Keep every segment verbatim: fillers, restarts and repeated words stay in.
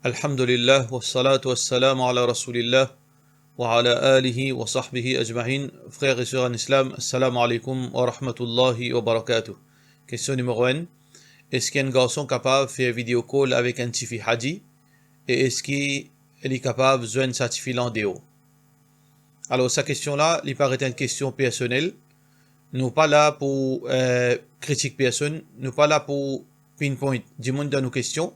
Alhamdulillah, wassalatu wassalamu ala Rasoulillah, wa ala alihi wa sahbihi ajmain. Frer e ser an Islam, assalamu alaikum wa rahmatullahi wa barakatuh. Kestion nimero enn, eski enn garson kapav fer video call avek enn tifi Haji? E eski li kapav zwenn sa tifi la andeor? Alor, sa kestion la, li paret enn kestion personel. Nou pa la pou, eh, kritik personn, nou pa la pou pinpoint dimoun dan nou kestion.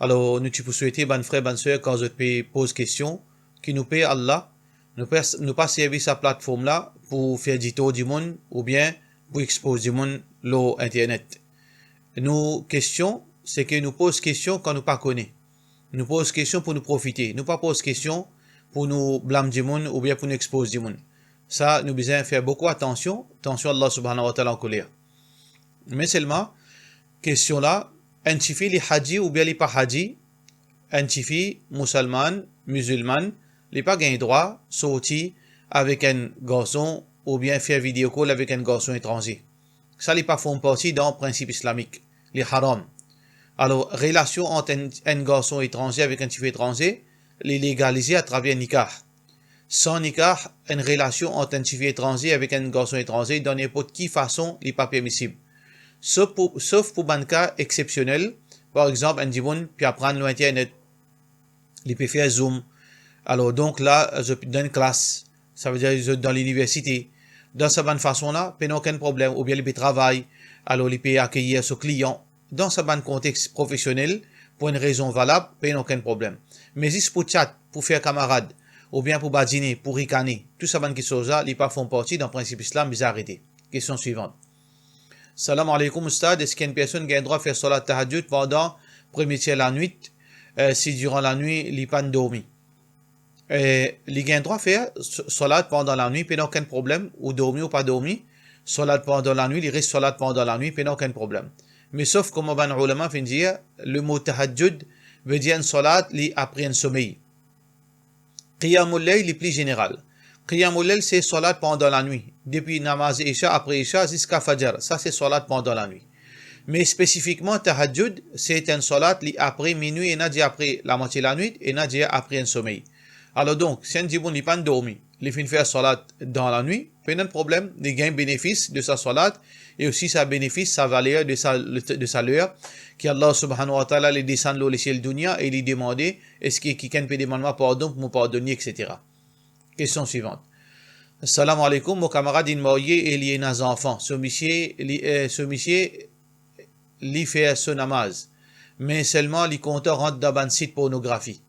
Alor, nou ti pou swete bann frer, bann ser, kan zot pe poz kestion, ki nou per Allah, nou pa, nou pa servi sa platform la pou fer ditor dimoun oubien pou expoz dimoun lor internet. Nou kestion, se ke nou poz kestion kan nou pa kone. Nou poz kestion pou nou profite. Nou pa poz kestion pou nou blam dimoun oubien pou nou expoz dimoun. Sa, nou bizin fer boukou atansion, atansion Allah Subhanahu wa Taala ankoler. Me selman, kestion la, enn tifi li Haji oubien li pa Haji, enn tifi mousalmann, mizilmann, li pa gagn drwa sorti avek enn garson oubien fer video call avek enn garson etranze. Sa li pa form parti dan prinsip islamik, li haram. Alor, relasion ant enn, enn garson etranze avek enn tifi etranze, li legalize atraver nikah. San nikah, enn relasion ant enn tifi etranze avek enn garson etranze dan ninport ki fason, li pa permisib. Sof pou, sof pou bann ka exsepsionel, par exanp, enn dimoun pe aprann lor internet, li pe fer Zoom. Alor, donk la, zot dan enn klas, savedir zot dan liniversite. Dan sa bann fason la, pena okenn problem, oubien li pe travay, alor li pe akeyir so klian. Dan sa bann kontex profesionel, pou enn rezon valab, pena okenn problem. Me zis pou chat, pou fer kamarad, oubien pou badine, pou rikane, tou sa bann kiksoz la, li pa form parti dan prinsip Islam, bizin arete. Kestion swivan. Salam alaikum, Oustad. Eski enn personn gagn drwa fer salat tahajjud pandan premie tier lanwit, eh, si diran lanwit li pann dormi? Eh, li gagn drwa fer s-, salat pandan lanwit, pena okenn problem, ou dormi ou pa dormi. Salat pandan lanwit, li res salat pandan lanwit, pena okenn problem. Me sof kouma bann oulama finn dir, lemo tahajjud ve dir enn salat li apre enn somey. Qiyamul layl li pli zeneral. Qiyamul layl se salat pandan lanwit, depi namaz Isha, apre Isha, ziska Fajar. Sa se salat pandan lanwit. Me spesifikman tahajjud, se enn salat li apre minwi, ena dir apre lamwatie lanwit, ena dir apre enn somey. Alor donk, si enn dimoun li pann dormi, li finn fer salat dan lanwit, pena problem, li gagn benefis de sa salat, e osi sa benefis, sa valer de sa, de sa ler ki Allah Subhanahu wa Taala li desann lor lesiel dounia e li demande, eski kikenn pe demann mwa pardon pou mo pardonn li, et cetera. Kestion swivan. Salam alaikum, mo kamarad inn marye e li ena zanfan. So misie, li, eh, so misie, li fer so namaz. Me selman li kontan rant dan bann sit pornografi.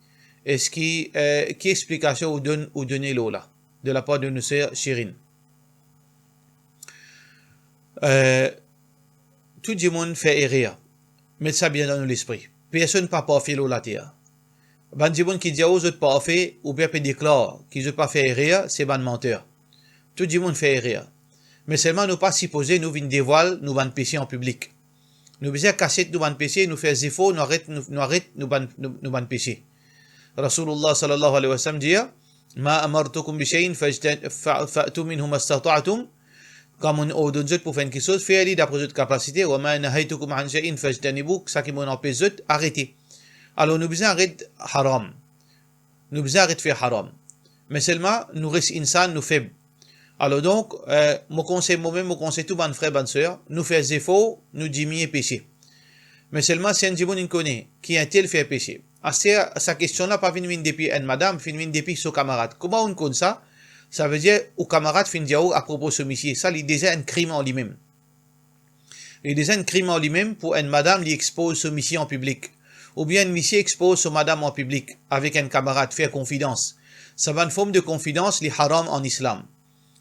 Eski, eh, ki explikasion ou donn, ou done lor la? De lapar de nou ser Shirin. Eh, tou dimoun fer erer. Met sa bien dan nou lespri. Personn pa parfe lor later. Bann dimoun ki dir ou zot parfe oubien pe deklar ki zot pa fer erer, se bann manter. Tou dimoun fer erer. Me selman nou pa sipoze nou vinn devwal nou bann pese an piblik. Nou bizin kasiet nou bann pese, nou fer zefor, nou aret, nou, nou aret nou bann, nou, nou bann pese. Rasoulillah sallallahu alayhi wa sallam dir, "Ma amartukum bi shay'in fajtan-, fa-, fa'tu minhu mastata'tum." Kan mo ordonn zot pou fer enn kiksoz, fer li dapre zot kapasite. "Wa ma nahaytukum an shay'in fajtanibuh." Seki mo anpes zot, arete. Alor nou bizin aret haram. Nou bizin aret fer haram. Me selman, nou res insan, nou feb. Alor donk, eh, mo konsey momem, mo konsey tou bann frer, bann ser, nou fer zefor, nou diminie pese. Me selman, si enn dimoun inn kone ki entel fer pese, aster sa kestion la pa vinn vinn depi enn madam, finn vinn depi so kamarad. Kouma ou'nn konn sa? Savedir ou kamarad finn dir ou apropo so misie, sa li deza enn krim an limem. Li deza enn krim an limem pou enn madam li expoz so misie an piblik, oubien enn misie expoz so madam an piblik avek enn kamarad, fer konfidans. Sa bann form de konfidans li haram an Islam.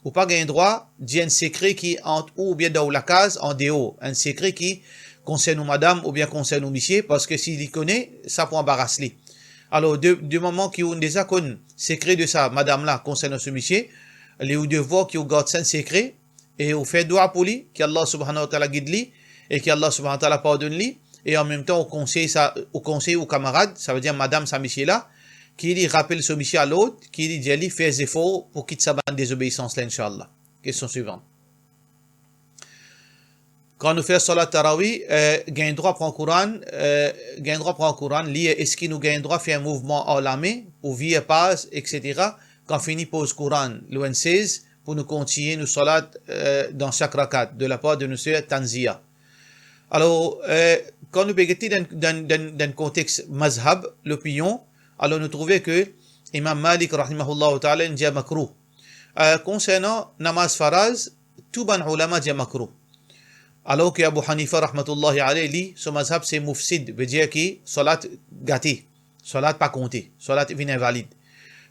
Ou pa gagn drwa dir enn sekre ki ant ou oubien dan ou lakaz, andeor, enn sekre ki konsern ou madam oubien konsern ou misie, parski si li kone, sa pou anbaras li. Alor, de, de moman ki ou deza konn sekre de sa madam la konsern so misie, li ou devwar ki ou gard sa enn sekre, e ou fer dwa pou li, ki Allah Subhanahu wa Taala gid li, e ki Allah Subhanahu wa Taala pardonn li, e anmemtan ou konsey sa, ou konsey ou kamarad, savedir madam sa misie la, ki li rapel so misie a lord, ki li dir li fer zefor pou kit sa bann dezobeisans la, inshallah. Kestion swivan. Kan nou fer salat tarawi, eh, gagn drwa pran Koran, eh, gagn drwa pran Koran, lir, eski nou gagn drwa fer mouvman ar lame pou vir paz, et cetera? Kan fini poz Koran, lor enn sez, pou nou kontigne nou salat, eh, dan sak rakat, de lapar de nou ser Tanzia. Alor, eh, kan nou pe gete dan, dan, dan, dan kontex mazhab, lopinion, alor nou trouve ke Imam Malik, rahimahullahu ta'ala, inn dir makrouh. Eh, konsernan namaz faraz, tou bann oulama dir makrouh. Alor ki Abu Hanifa, rahmatullahi alayh, li, so mazhab se mufsid, vedir ki salat gate, salat pa konte, salat vinn invalid.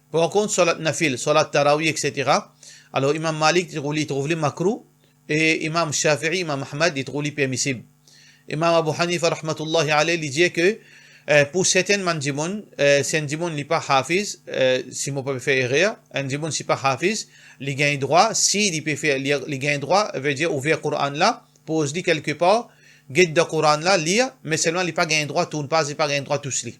Par kont, salat nafil, salat tarawi, et cetera, alor Imam Malik, li trouv li, trouv li makrouh, e Imam Shafi'i, Imam Ahmad, li trouv li permisib. Imam Abu Hanifa, rahmatullahi alayh, li dir ke, eh, pou sertin bann dimoun, eh, si enn dimoun li pa hafiz, eh, si mo pa fer erer, enn dimoun si pa hafiz, li gagn drwa, si li pe fer, li, li gagn drwa, vedir ouver Koran la, poz li kelkepar, get dan Koran la, lir, me selman li pa gagn drwa tourn paz, li pa gagn drwa tous li.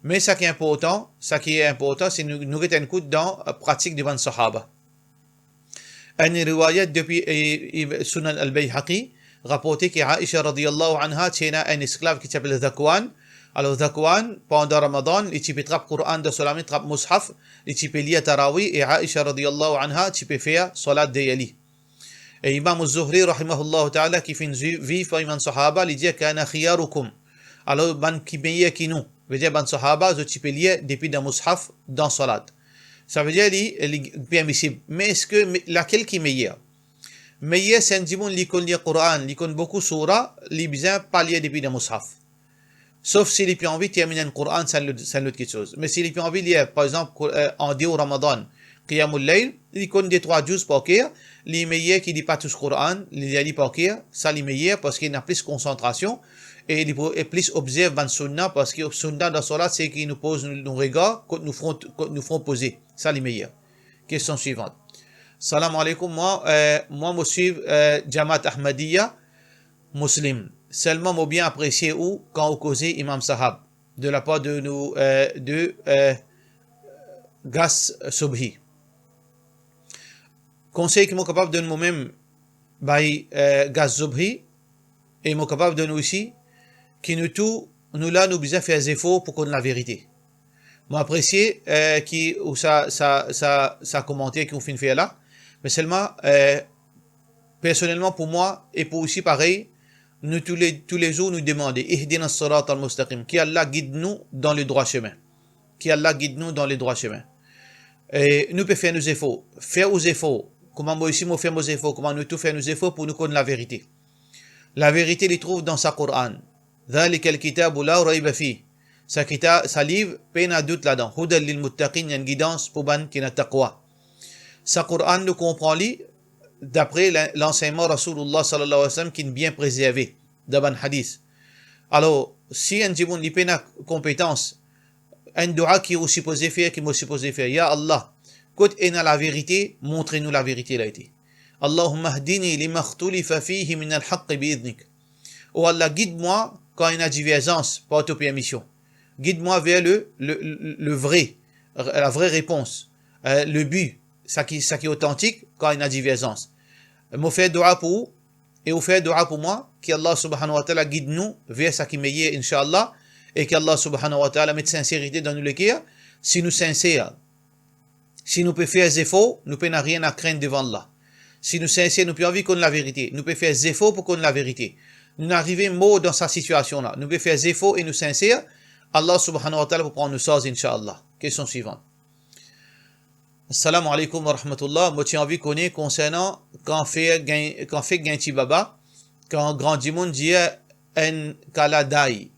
Me sa ki inportan, sa ki inportan, se nou, nou get enn kout dan, eh, pratik de bann sahaba. Enn riwayat depi, eh, eh, Sunan Al-Bayhaqi, raporte ki Aisha radiyallahu anha ti ena enn esklav ki ti apel Zakwan. Alor Zakwan, pandan Ramadan, li ti pe trap Koran dan so lame, trap mushaf, li ti pe lir tarawi, e Aisha radiyallahu anha ti pe fer salat deryer li. E Imam Zuhri, rahimahullahu ta'ala, ki finn zwi-, viv parmi bann sahaba, li dir, "Kana khiyarukum." Alor, bann ki meyer ki nou, vedir bann sahaba, zot ti pe lir depi dan mushaf, dan salat. Savedir li, li permisib. Me eski me-, lakel ki meyer? Meyer, si enn dimoun li konn lir Koran, li konn boukou soura, li bizin pa lir depi dan mushaf. Sof si li pe anvi terminn enn Koran, sa enn lot, sa enn lot kiksoz. Me si li pe anvi lir, par exanp, Ko-, eh, an deor Ramadan, Qiyamul Layl, li konn de trwa juz par ker, li meyer ki li pa tous Koran, li lir li par ker, sa li meyer, parski ena plis konsantrasion, e li pou, e plis obzerv bann sunna, parski sunna dan salat, se ki nou poz nou, nou regar kot nou fron, kot nou fron poze. Sa li meyer. Kestion swivant. Salam aleykoum, mwa, eh, mwa mo swiv, eh, Jamaat Ahmadiyya, Muslim. Selman mo bien apresie ou kan ou koze Imam Sahab, de lapar de nou, eh, de, eh, Gas Sobhi. Konsey ki mo kapav donn momem bay, eh, Gas Sobhi, e mo kapav donn osi ki nou tou, nou la, nou bizin fer zefor pou konn laverite. Mo apresie, eh, ki ou sa, sa, sa, sa komanter ki ou finn fer la, me selman, eh, personelman pou mwa e pou ou osi parey, nou toule, toulezour nou demande, "Ihdina siratal mustaqim", ki Allah gid nou dan le drwa semin. Ki Allah gid nou dan le drwa semin. E nou pe fer nou zefor. Fer ou zefor. Kouma mo osi mo fer mo zefor, kouma nou tou fer nou zefor pou nou konn laverite. Laverite li trouv dan sa Koran. Dhalikal kitabu la rayba fih. Sa kita-, sa liv, pena dout ladan. Hudan lil muttaqin, enn gidans pou bann ki ena taqwa. Sa Koran, nou konpran li dapre la-, lansegnman Rasoulullah sallallahu alayhi wa sallam ki bien prezerve dan bann hadis. Alor, si enn dimoun li pena konpetans, enn doua ki ou sipoze fer, ki mo sipoze fer, "Ya Allah, kot ena laverite, montre nou laverite la ete. Allahumma hdini lima khtulifa fihi minal haqqi bi idnik." O Allah, gid mwa kan ena diverzans par to permision. Gid mwa ver le, le, le, le vre, la vre repons, eh, le bi, sa ki, sa ki otantik kan ena diverzans. Mo fer doua pou ou, e ou fer doua pou mwa, ki Allah subhanahu wa ta'ala gid nou ver sa ki meyer, inshallah, e ki Allah subhanahu wa ta'ala met sinserite dan nou leker. Si nou sinser, si nou pe fer zefor, nou pena nanye a krint devan Allah. Si nou sinser, nou pe anvi konn laverite, nou pe fer zefor pou konn laverite. Nou arive mor dan sa sitiasion la, nou pe fer zefor e nou sinser, Allah subhanahu wa ta'ala pou pran nou sarz, inshallah. Kestion swivant. Assalamu alaikum wa rahmatullah. Mo ti anvi kone konsernan kan fek gagn, kan fek gagn ti baba, kan gran dimoun dir enn kala day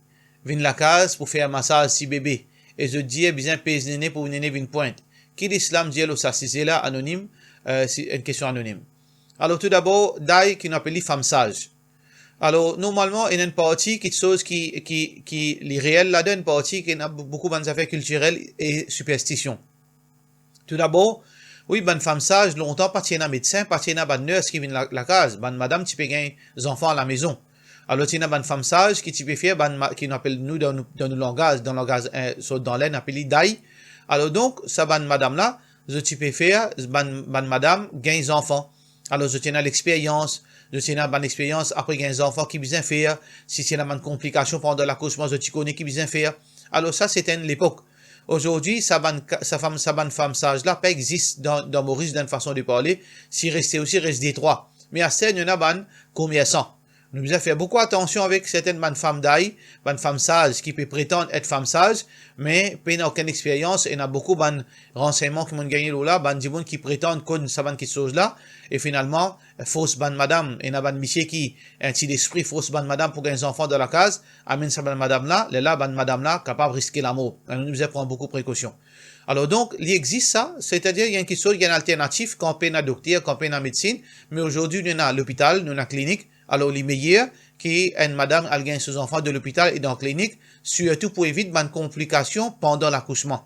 vinn lakaz pou fer masaz ti bebe, e zot dir bizin pez nene pou nene vinn pwint. Ki Lislam dir lor sa size la, anonim, eh, si, enn kestion anonim. Alor, toudabor, day ki nou apel li fam saz. Alor, normalman, ena enn parti kiksoz ki, ki, ki li reel ladan, enn parti ki ena bou-, boukou bann zafer kiltirel e siperstision. Toudabor, wi, bann fam saz, lontan pa ti ena medsin, pa ti ena bann ners ki vinn la-, lakaz, bann madam ti pe gagn zanfan alamezon. Alor, ti ena bann fam saz ki ti pe fer bann ma-, ki nou apel nou dan nou, dan nou langaz, dan langaz, eh, sort dan Lenn, apel li day. Alor donk, sa bann madam la, zot ti pe fer bann, bann madam gagn zanfan. Alor, zot ti ena lexperyans, zot ti ena bann lexperyans, apre gagn zanfan ki bizin fer, si ti ena bann konplikasion pandan lakousman, zot ti kone ki bizin fer. Alor, sa, se ti enn lepok. Azordi, sa bann ka-, sa fam, sa bann fam saz la pa existe dan, dan Moris, dan fason de parle, si reste osi, res detrwa. Me aster, nou ena bann komersan. Nou bizin fer boukou atansion avek sertenn bann fam day, bann fam saz ki pe pretann et fam saz, me pena okenn experyans. Ena boukou bann ransegnman ki monn gagne lor la, bann dimoun ki pretann konn sa bann kiksoz la, e finalman, fors bann madam, ena bann misie ki, enn ti lespri, fors bann madam pou gagn zanfan dan lakaz, amenn sa bann madam la, lerla bann madam la kapav riske lamor. Alor, nou bizin pran boukou prekosion. Alor donk, li existe sa, setadir, li enn kiksoz, li enn alternatif, kan pena dokter, kan pena medsin, me azordi, nou ena lopital, nou ena klinik, alor li meyer ki enn madam al gagn so zanfan dan lopital e dan klinik, sirtou pou evit bann konplikasion pandan lakousman.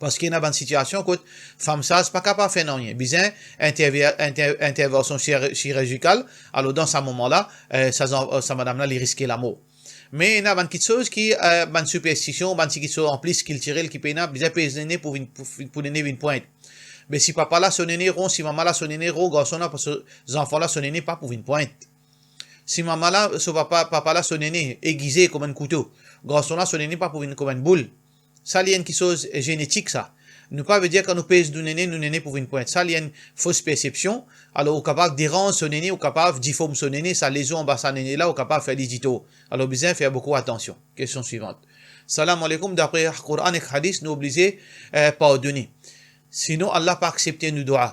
Parski ena bann sitiasion kot fam saz pa kapav fer nanye, bizin interve-, inter-, intervansion chir-, chirizikal, alor dan sa moman la, eh, sa zan-, sa madam la, li riske lamor. Me ena bann kiksoz ki, eh, bann siperstision, bann ti kiksoz anplis kiltirel ki pena, bizin pez nene pou vinn, pou, pou nene vinn pwint. Me si papa la so nene ron, si mama la so nene ron, garson la, so, zanfan la so nene pa pou vinn pwint. Si mama la, so papa, papa la so nene egize kouma enn kouto, garson la so nene pa pou vinn kouma enn boul. Sa li enn kiksoz zenetik sa. Nou pa vedir kan nou pez nou nene, nou nene pou vinn pwint. Sa li enn fos persepsion. Alor, ou kapav deranz so nene, ou kapav diform so nene, sa lezion anba sa nene la, ou kapav fer li ditor. Alor, bizin fer boukou atansion. Kestion swivant. Salam aleykoum, dapre Koran ek Hadis, nou oblize, eh, pardone. Sinon, Allah pa aksepte nou dwa.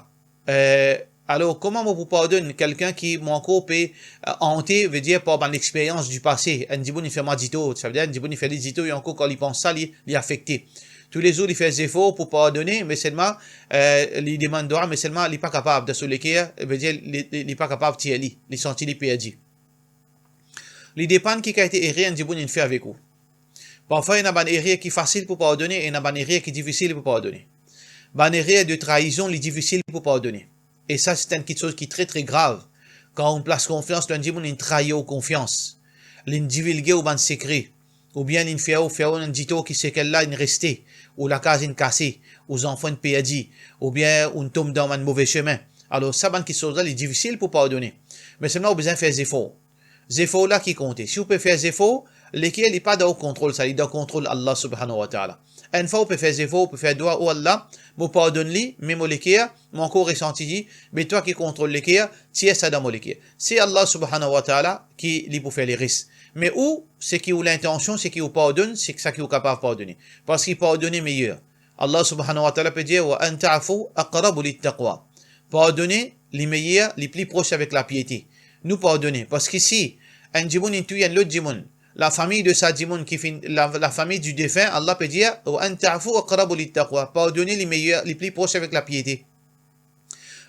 Eh, alor, kouma mo pou pardonn kelkenn ki mo ankor pe, eh, ante, vedir par bann lexperyans di pase, enn dimoun inn fer mwa ditor, savedir enn dimoun inn fer li ditor, e ankor kan li pans sa, li, li afekte. Toulezour li fer zefor pou pardone, me selman, eh, li demann dwa, me selman li pa kapav, dan so leker, vedir li, li, li pa kapav tir li, li santi li perdi. Li depann ki kalite erer enn dimoun inn fer avek ou. Parfwa, ena bann erer ki fasil pou pardone, ena bann erer ki difisil pou pardone. Bann erer de traizon, li difisil pou pardone. E sa, se enn kiksoz ki tre, tre grav. Kan ou plas konfians dan enn dimoun, linn trair ou konfians, linn divilge ou bann sekre, oubien linn fer ou, fer ou enn ditor ki sekel la inn reste, ou lakaz inn kase, ou zanfan inn perdi, oubien ou inn tom dan bann move semin. Alor, sa bann kiksoz la, li difisil pou pardone. Me selman ou bizin fer zefor. Zefor la ki konte. Si ou pe fer zefor, leker li pa dan ou kontrol, sa li dan kontrol Allah Subhanahu wa Ta'ala. Enn fwa ou pe fer zefor, ou pe fer dwa, "O Allah, mo pardonn li, me mo leker, mo ankor resanti li, me twa ki kontrol leker, tir sa dan mo leker." Se Allah Subhanahu wa Ta'ala ki li pou fer leres. Me ou, seki ou lintansion, seki ou pardonn, se sa ki ou kapav pardone. Parski pardone meyer. Allah Subhanahu wa Ta'ala pe dir, "Wa an ta'fu aqrabu lit-taqwa." Pardone, li meyer, li pli pros avek lapiete. Nou pardone, parski si enn dimoun inn touy enn lot dimoun, lafami de sa dimoun ki finn, la, lafami di defin, Allah pe dir, "Wa an ta'fu aqrabu lit-taqwa." Pardone, li meyer, li pli pros avek lapiete.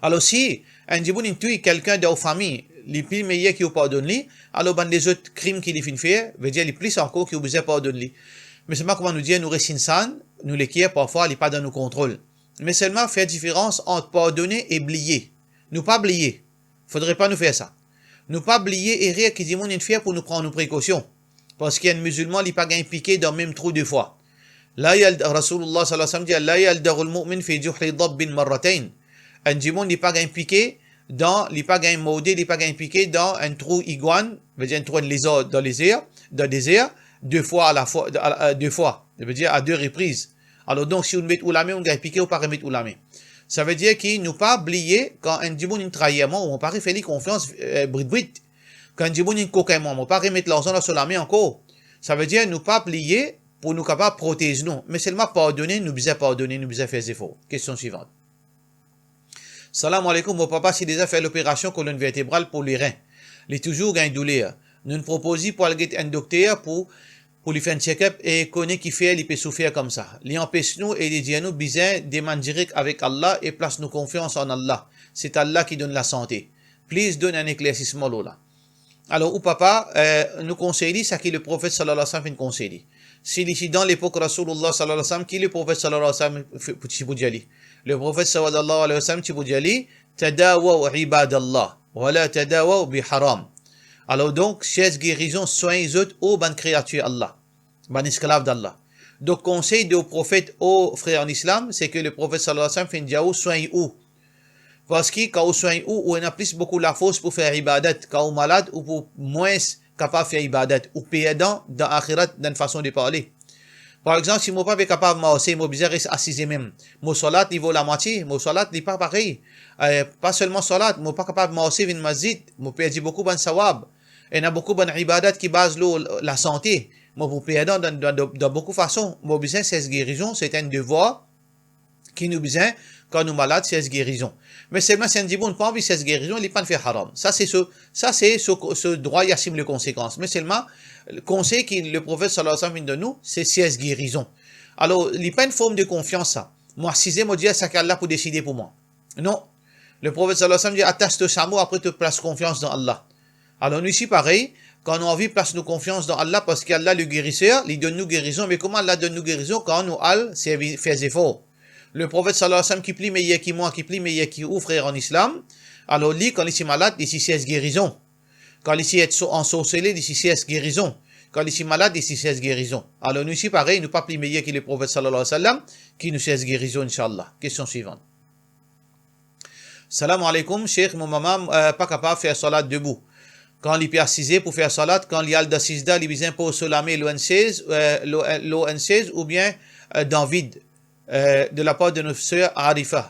Alor, si enn dimoun inn touy kelkenn dan ou fami, li pli meyer ki ou pardonn li, alor bann lezot krim ki li finn fer, vedir li plis ankor ki ou bizin pardonn li. Me selman, kouma nou dir, nou res insann, nou leker, parfwa, li pa dan nou kontrol. Me selman, fer diferans ant pardone e bliye. Nou pa bliye. Fodre pa nou fer sa. Nou pa bliye erer ki dimoun inn fer pou nou pran nou prekosion. Parski enn mizilman, li pa gagn pike dan mem trou de fwa. La yal-, Rasoulillah sallallahu alayhi wa sallam dir, "La yaldaghul mu'min fi juhri dabbin marratayn." Enn dimoun, li pa gagn pike dan, li pa gagn morde, li pa gagn pike dan enn trou igwann, vedir enn trou enn lezar dan lezer, dan dezer, de fwa a la fwa, a la, de fwa, vedir a de repriz. Alor donk, si ou met ou lame, ou gagn pike, ou pa remet ou lame. Savedir ki nou pa bliye kan enn dimoun inn trair mwa, ou mo pa refer li konfians, eh, brit brit. Kan enn dimoun inn kokin mwa, mo pa remet larzan dan so lame ankor. Savedir nou pa bliye pou nou kapav protez nou, me selman pardone, nou bizin pardone, nou bizin fer zefor. Kestion swivant. Salam aleykoum, mo papa ti deza fer loperasion kolonn vertebral pou lerin. Li touzour gagn douler. Nou'nn propoz li pou al get enn dokter pou, pou li fer enn check-up e kone kifer li pe soufer koumsa. Li anpes nou e li dir nou bizin demann direk avek Allah e plas nou konfians an Allah. Se Allah ki donn lasante. Please, donn enn eklersisman lor la. Alor, ou papa, eh, nou konsey li sa ki Leprofet sallallahu alayhi wa sallam finn konsey li. Si li ti dan lepok Rasoulillah sallallahu alayhi wa sallam, ki Leprofet sallallahu alayhi wa sallam f-, pou, ti pou dir li? Leprofet sallallahu alayhi wa sallam ti pou dir li, "Tadawaw ibadallah, wa la tadawaw bi haram." Alor donk, cherche gerizon, swagn zot, o bann kreatir Allah, bann esklav d'Allah. Donk, konsey de Profet, o frer an Islam, se ki Leprofet sallallahu alayhi wa sallam finn dir ou, swagn ou. Parski kan ou swegn ou, ou ena plis boukou lafors pou fer ibadat. Kan ou malad, ou pou mwins kapav fer ibadat. Ou perdan dan axirat, dan fason de parle. Par exanp, si mo pa pe kapav marse, mo bizin res asize mem. Mo salat, li vo lamwatie, mo salat, li pa parey. Eh, pa selman salat, mo pa kapav marse vinn masjid, mo perdi boukou bann sawab. Ena boukou bann ibadat ki baz lor lasante. Mo pou perdan dan, dan, dan, dan boukou fason. Mo bizin sers gerizon, se enn devwar ki nou bizin, kan nou malad, sers gerizon. Me selman si enn dimoun pa anvi sers gerizon, li pa'nn fer haram. Sa se so, sa se so, so drwa li asim le konsekans. Me selman, konsey ki Leprofet sallallahu alayhi wa sallam finn donn nou, se sers gerizon. Alor, li pa enn form de konfians sa. Mo asize, mo dir, sa ki Allah pou deside pou mwa. Non. Leprofet sallallahu alayhi wa sallam dir, atas to samo, apre to plas konfians dan Allah. Alor nou isi parey, kan nou anvi plas nou konfians dan Allah, parski Allah le guérisseur, li donn nou gerizon, me kouma Allah donn nou gerizon? Kan nou al servi, fer zefor. Leprofet sallallahu alayhi wa sallam ki pli meyer ki mwa, ki pli meyer ki ou, frer an Islam, alor li, kan li ti malad, li ti sers gerizon. Kan li ti et so-, ansorsele, li ti sers gerizon. Kan li ti malad, li ti sers gerizon. Alor nou isi parey, nou pa pli meyer ki Leprofet sallallahu alayhi wa sallam, ki nou sers gerizon, inshallah. Kestion swivan. Salam aleykoum, Sheikh, mo mama, eh, pa kapav fer salat debou. Kan li pe asize pou fer salat, kan li al dan sizda, li bizin poz so lame lor enn sez, eh, lor, eh, lor enn sez oubien, eh, dan vid, eh, de lapar de nou ser Arifa.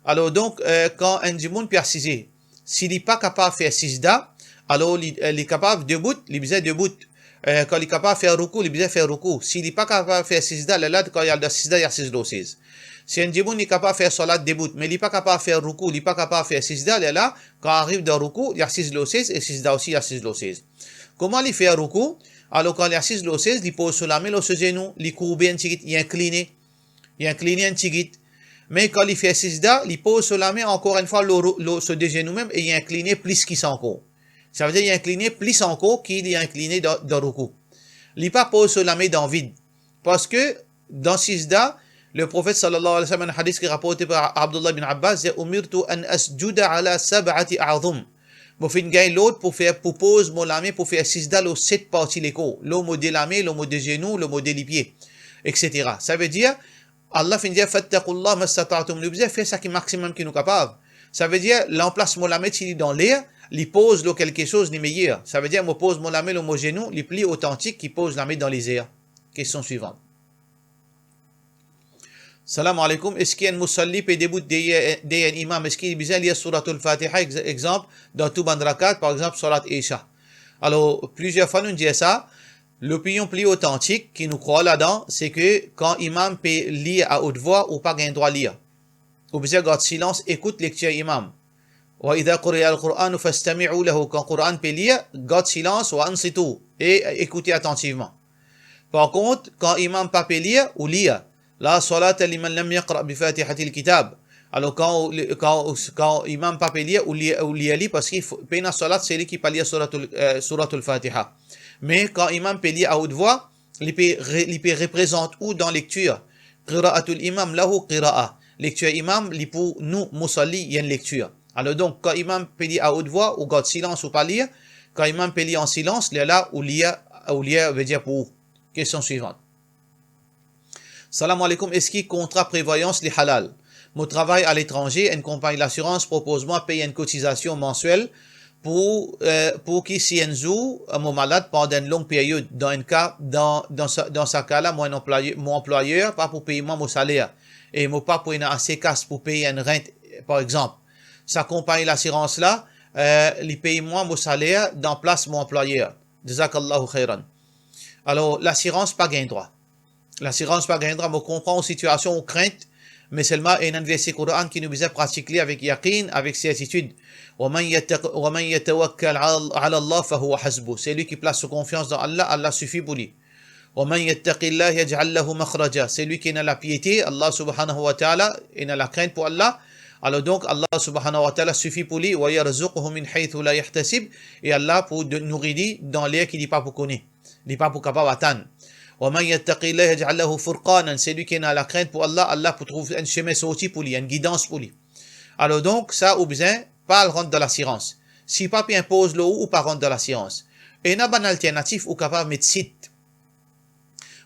Alor donk, eh, kan enn dimoun pe asize, si li pa kapav fer sizda, alor li, eh, li kapav debout, li bizin debout. Eh, kan li kapav fer roukou, li bizin fer roukou. Si li pa kapav fer sizda, lerla kan li al dan sizda, li asiz lor sez. Si enn dimoun li kapav fer salat debout, me li pa kapav fer roukou, li pa kapav fer sizda, lerla kan ariv dan roukou, li asiz lor sez, e sizda osi, li asiz lor sez. Kouma li fer roukou? Alor kan li asiz lor sez, li poz so lame lor so zenou, li kourbe enn tigit, li inkline. Li inkline enn tigit. Me kan li fer sizda, li poz so lame ankor enn fwa lor, lor so de zenou mem, e li inkline plis ki sa ankor. Savedir li inkline plis ankor ki li inkline dan, dan roukou. Li pa poz so lame dan vid. Parski dan sizda, Leprofet sallallahu alayhi wa sallam, enn hadis ki raporte par Abdullah bin Abbas, dir, umirtu an asjuda ala sab'ati a'zum. Mo finn gagn lord pou fer, pou poz mo lame, pou fer sizda lor set parti lekor, lor mo de lame, lor mo de zenou, lor mo de lipie, et cetera. Savedir, Allah finn dir, fattaqullaha mastata'tum, nou bizin fer sa ki maximum ki nou kapav. Savedir, lanplas mo lame ti li dan ler, li poz lor kelke soz, li meyer. Savedir, mo poz mo lame lor mo zenou, li pli otantik ki poz lame dan lezer. Kestion swivan. Salam aleykoum, eski enn musalli pe debout deryer, deryer enn imam, eski li bizin lir Suratul Fatiha, ex-, exanp, dan tou bann rakat, par exanp, salat Isha? Alor, plizier fwa nou dir sa, lopinion pli otantik ki nou krwar ladan, se ke kan imam pe lir a haute voix, ou pa gagn drwa lir. Ou bizin gard silans, ekout lektir imam. Wa idha quriya al-Qur'anu fastami'u lahu, kan Koran pe lir, gard silans, wa ansitu, e ekoute atantivman. Par kont, kan imam pa pe lir, ou lir. La salata liman lam yaqra bi Fatihatil Kitab. Alor, kan, kan, kan imam pa pe lir, ou lir, ou lir li, parski f-, pena salat seli ki pa lir Suratul, eh, Suratul Fatiha. Me kan imam pe lir a haute voix, li pe re-, li pe reprezant ou dan lektir. Qira'atul imam lahu qira'a. Lektir imam, li pou nou, musalli, li enn lektir. Alor donk, kan imam pe lir a haute voix, ou gard silans, ou pa lir. Kan imam pe lir an silans, lerla ou lir, ou lir, vedir pou ou. Kestion swivan. Salam aleykoum, eski kontra prevwayans li halal? Mo travay aletranze, enn konpagn lasirans propoz mwa pey enn kotizasion mansiel pou, eh, pou ki si enn zour, eh, mo malad pandan enn long period, dan enn ka, dan, dan sa, dan sa ka la, mo enn anplwaye-, mo anplwayer pa pou pey mwa mo saler, e mo pa pou ena ase kas pou pey enn rent, par exanp. Sa konpagn lasirans la, eh, li pey mwa mo saler dan plas mo anplwayer. Jazakallahu khairan. Alor, lasirans pa gagn drwa. Lasirans pa gagn drwa, mo konpran ou sitiasion, ou krint, me selman ena enn verse Koran ki nou bizin pratik li avek yakin, avek sertitid. Wa man yattaq-, wa man yatawakkal ala, ala Allah fahuwa hasbuh. Selwi ki plas so konfians dan Allah, Allah sifi pou li. Wa man yattaqillaha yaj'al lahu makhraja. Selwi ki ena lapiete, Allah subhanahu wa ta'ala, ena lakrint pou Allah. Alor donk, Allah subhanahu wa ta'ala sifi pou li. Wa yarzuqhu min haythu la yahtasib. E Allah pou de-, nouri li dan ler ki li pa pou kone. Li pa pou kapav atann. Wa man yattaqillaha yaj'al lahu furqanan, selwi ki ena lakrint pou Allah, Allah pou trouv enn sime sorti pou li, enn gidans pou li. Alor donk, sa ou bizin pa al rant dan lasirans. Si pa pe inpoz lor ou, ou pa rant dan lasirans. Ena bann alternatif, ou kapav met sit.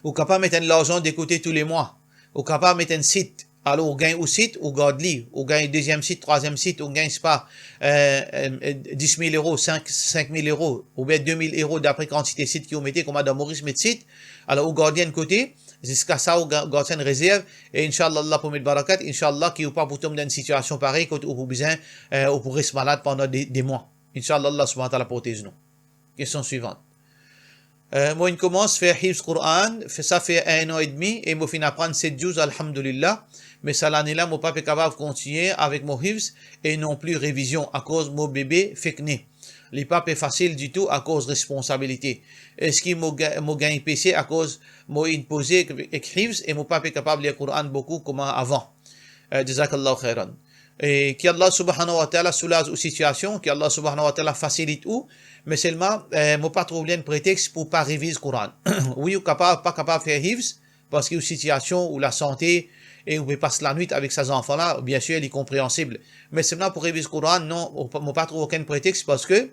Ou kapav met enn larzan de kote toulemwa. Ou kapav met enn sit. Alor, ou gagn ou sit, ou gard li, ou gagn deziem sit, trwaziem sit, ou gagn, sepa, eh, eh, dis mil euro, sink, sink mil euro, oubien de mil euro, dapre kantite sit ki ou mete, kouma dan Moris met sit. Alor, ou gard li enn kote, ziska sa ou ga-, gard sa enn rezerv, e inshallah, Allah pou met barakat, inshallah, ki ou pa pou tom dan enn sitiasion parey kot ou pou bizin, eh, ou pou res malad pandan de, de mwa. Inshallah, Allah subhanahu wa ta'ala protez nou. Kestion swivant. Eh, mo inn koumans fer hifz Quran, fer sa fer enn an edmi, e mo finn aprann set djouz, alhamdulillah, me sa lane la mo pa pe kapav kontigne avek mo hifz e non pli revizion, akoz mo bebe fek ne. Li pa pe fasil ditou akoz responsabilite. Eski mo ga-, mo gagn pese akoz mo inn poze ek, ek hifz e mo pa pe kapav lir Quran boukou kouma avan? Eh, jazakallahu khairan. E ki Allah subhanahu wa ta'ala soulaz ou sitiasion, ki Allah subhanahu wa ta'ala fasilit ou, me selman, eh, mo pa trouv li enn pretex pou pa reviz Quran. Wi, ou kapav, pa kapav fer hifz, parski ou sitiasion, ou lasante, e ou pe pas lanwit avek sa zanfan la, biensir, li konpreansib. Me selman pou reviz Quran, non, ou pa, mo pa trouv okenn pretex, parski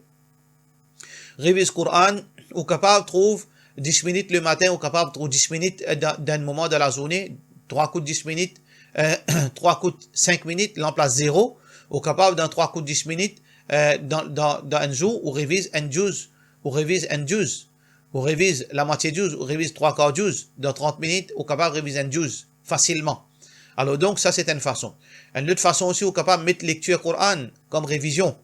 reviz Quran, ou kapav trouv dis minit lematin, ou kapav trouv dis minit, eh, dan, dan enn moman dan lazourne, trwa kout dis minit, eh, trwa kout sink minit, lanplas zero, ou kapav dan trwa kout dis minit, eh, dan, dan, dan enn zour, ou reviz enn djouz, ou reviz enn djouz, ou reviz lamwatie djouz, ou reviz trwa kar djouz, dan trant minit, ou kapav reviz enn djouz, fasilman. Alor, donk, sa, se enn fason. Enn lot fason osi, ou kapav met lektir Quran kom revizion.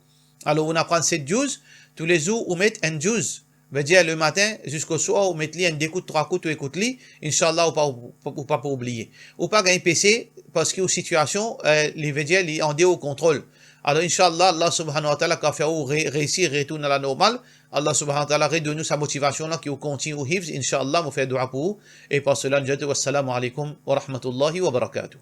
Alor, ou aprann set djouz, toulezour ou met enn djouz. Vedir, lematin ziska swar, ou met li enn de kout, trwa kout, ou ekout li, inshallah, ou pa, ou, ou pa pou oubliye. Ou pa gagn pese, parski ou sitiasion, eh, li vedir, li andeor ou kontrol. Alor, inshallah, Allah subhanahu wa ta'ala kapav fer ou re-, reisi retourn a la normal. Allah subhanahu wa ta'ala redonn ou sa motivasion la ki ou kontign ou hifz, inshallah, mo fer dua pou ou. E par sela, nou dir, wassalamu alaikum wa rahmatullahi wa barakatuh.